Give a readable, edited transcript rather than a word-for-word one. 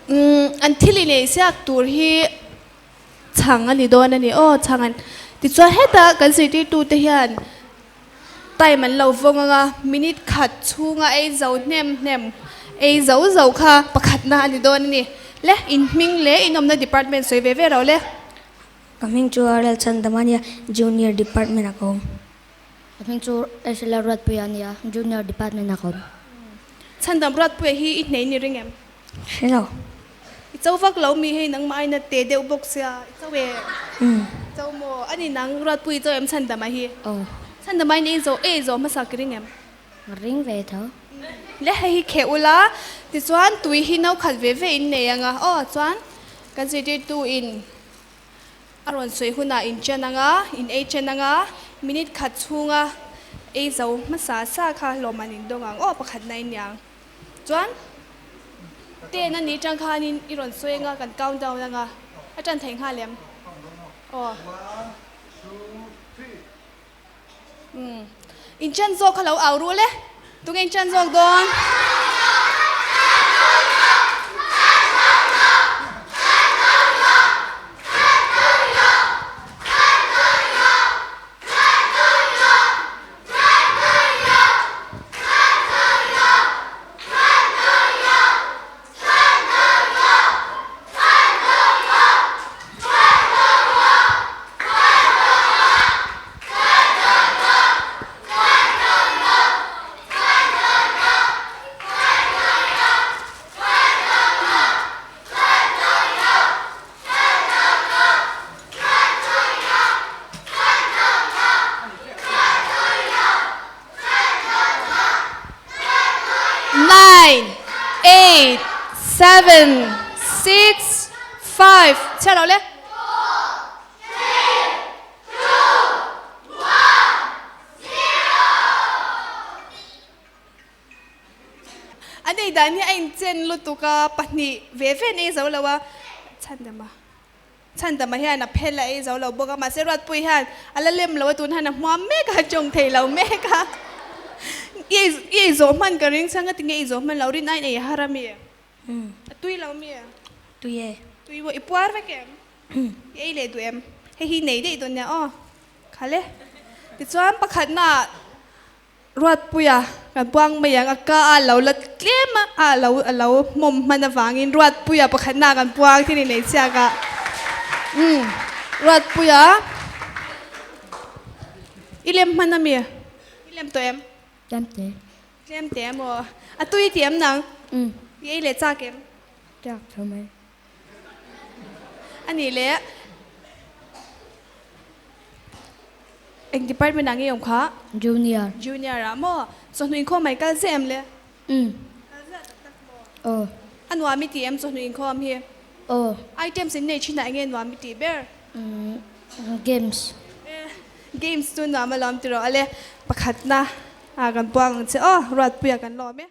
Umm an thil inei siak tur hi chhang a ni dawn a ni aw chhang an tichuan heta kan zirtirtute hian time an lo vawng ang a minute khat chhunga ei zo hnem hnem ei zo zo kha pakhatna a ni dawn a ni le in hming leh in awmna department sawi ve ve ro le. Ka hming chu Arel Chandam a nia Junior department ah ka awm. Ka hming chu Sla Ruatpuia a nia Junior department ah ka awm. Chhandam Ruatpuia hi i hnei ni ring em? Hre lo. I cho vak lo mi hei nangmah aina te deuh bawk sia i cho e. I cho maw? Ani nang Ruatpuia i cho em Chhandama hi? Aw. Chhandama in ei zawh ei zawh hmasa ka ring em? Ka ring ve tho. Le hei hi kheh ula tichuan tui hi no khat ve ve in nei anga aw chuan kan zirtirtu in A rawn sawi hunah in chen anga, in ei chen anga, minute khat chhunga ei zo hmasa sa kha hlawm an indawng ang aw pakhat na iniang. Chuan ten a nih tang khanin i rawn sawi anga kan count down anga a tan theih nghal em? Aw. Umm. In chen zawk kha lo au rul e. Tunge in chen zawk dawn? Nine, eight, seven, six, five, chhiar lo le. A nei dan hi a inchen lutuk a, pahnih ve ve an ei zo lo a, chhan dam a. Chhandama hian a phel a ei zo lo bawk a, mahse Ruatpuii hian a la lem lo a, tun hian a hmuam mek a, a tawng thei lo mek a. I ei i ei zawh hman ka ring chang a, tinge i zawh hman lo rin aiin ei a har a mi? A tui lo mi? Tui e. Tui maw? I puar vek em? I ei leh duh em? Hei hi nei daih dawn nia aw. Khal e. Tichuan pakhatnaah Ruatpuia kan puang mai ang a ka a lo la tlem a, a lo a lo hmawm hman avangin Ruatpuia pakhatna kan puang thil inei chhiak a. Umm Ruatpuia i lem hman ami? I lem tawh em? Tlem te. Tlem te amaw? A tui ti em nang? Umm. I ei leh chak em? Chak tho mai. A nih leh. Eng department ah nge awm kha? Junior. Junior ah maw? Chawhnu inkhawm mai kal zeh em le? Umm. Kal zeh tak tak maw? Aw. A nuam i tih em chawhnu inkhawm hi? Aw. Items in nei thin ah enge nuam i tih ber? Umm games. Games chu nuam alawm tiraw ale pakhatna ah kan puang ang che aw Ruatpuia kan lawm e.